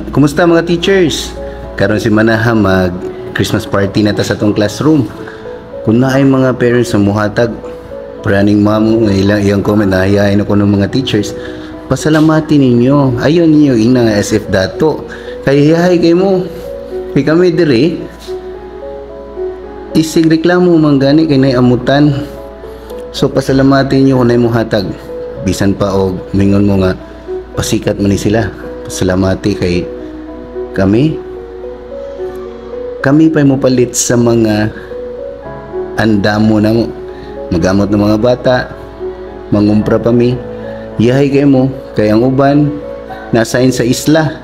Kumusta, mga teachers? Karon simanaha, mag Christmas party na ta sa atong classroom. Kung naay mga parents na muhatag, praning mamo nga ilang iyang comment, nahiyain ako ng mga teachers. Pasalamatin ninyo. Ayaw ninyo ina nga as if dato. Kay hiyahay kay mo. Kay kami dire, isig reklamo man gani kay nay amutan. So pasalamatin niyo kung nay muhatag. Bisan pa og mingon mo nga pasikat man ni sila. Pasalamati kay kami kami pa mo palit sa mga andamo na mo. Magamot ng mga bata, mangumpra pa mi. Yahay kay mo, kay ang uban nasain sa isla.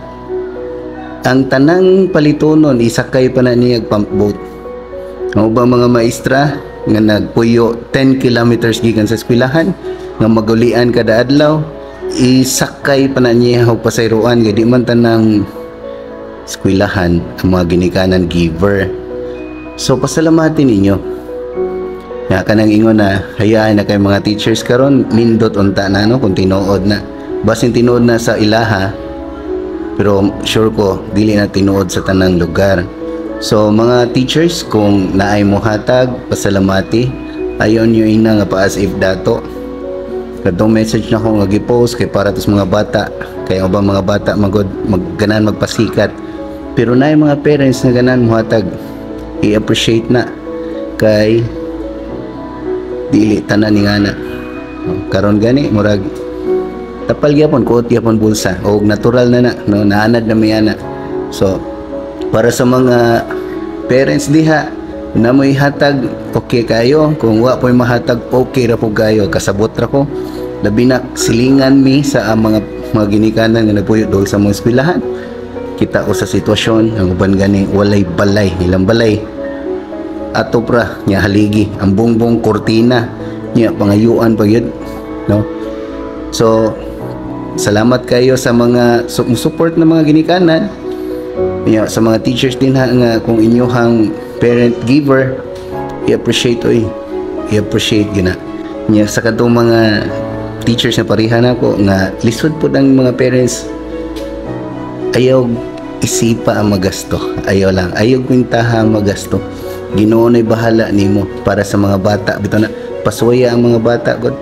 Ang tanang palitonon isakay pa na niya pump boat. Ang ubang mga maestra nga nagpuyo 10 kilometers gikan sa eskwelahan nga magulian kada adlaw, isakay pa na niya og pasayroan kay di man tanang eskwelahan ang mga ginikanan giver. So pasalamatin ninyo. Nga kanang ingon na hayaan na kay mga teachers karon, nindot unta na, no, kung tinuod na. Basin tinuod na sa ilaha, pero sure ko dili na tinuod sa tanang lugar. So mga teachers, kung naay mo hatag, pasalamati. Ayaw niyo ina nga pa as if dato. Kadtong message na ko nga gi-post kay para to sa mga bata. Kay ang ubang mga bata magod magganahan magpasikat. Pero naay mga parents na ganahan muhatag, i-appreciate na kay dili tanan ni ngana. Karon gani murag tapal gyapon, kuot gyapon bulsa og natural na na, no, naanad na mi ana. So para sa mga parents diha na mo'y hatag, okay kayo. Kung wa po'y mahatag, okay ra po kayo, kasabot ra ko. Labi na silingan mi sa ang mga ginikanan nga nagpuyo dool sa mga eskwelahan. Kita ko sa sitwasyon, ang uban gani walay balay, ilang balay ato pra nya haligi, ang bongbong kortina nya pangayuan pa gyud, no? So salamat kayo sa mga support ng mga ginikanan nya, sa mga teachers din ha, nga kung inyuhang parent giver, i-appreciate oy, i-appreciate gina nya. Sa kadtong mga teachers na pareha nako nga lisod pud ang mga parents, ayaw isipa ang magasto, ayaw lang, ayaw kwintaha ang magasto. Ginoo na'y bahala nimo para sa mga bata. Bitaw na pasuwaya ang mga bata god.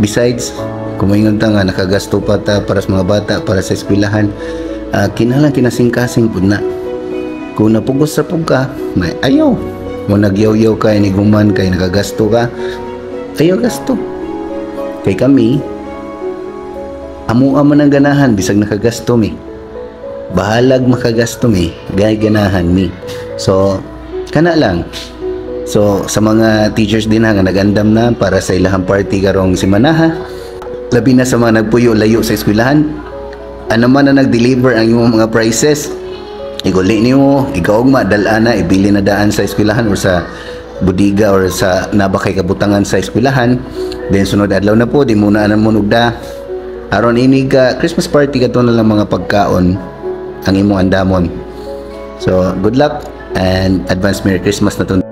Besides, kung maingon ta nga nakagasto pa ta para sa mga bata, para sa eskwelahan, kinahanglan kinasingkasing pud na. Kung napugos ra pud ka, may ayaw mo nagyaw-yaw ka, iniguman kay nakagasto ka, ayaw gasto. Kay kami, amo man ang ganahan bisag nakagasto mi. Bahalag makagasto mi, gay ganahan mi. So kana lang. So sa mga teachers din ha nga nagandam na para sa ilahang party karong simanaha, labi na sa mga nagpuyo layo sa eskwelahan, ano man na nag-deliver ang imong mga prizes, iguli nimo, ikaugma dala na, ibili na daan sa eskwelahan or sa budiga or sa nabakay kabutangan sa eskwelahan. Then sunod adlaw na po, di muna na mo nugda aron ini ka Christmas party, kadto na lang mga pagkaon ang imong andamon. So good luck and advance Merry Christmas na to.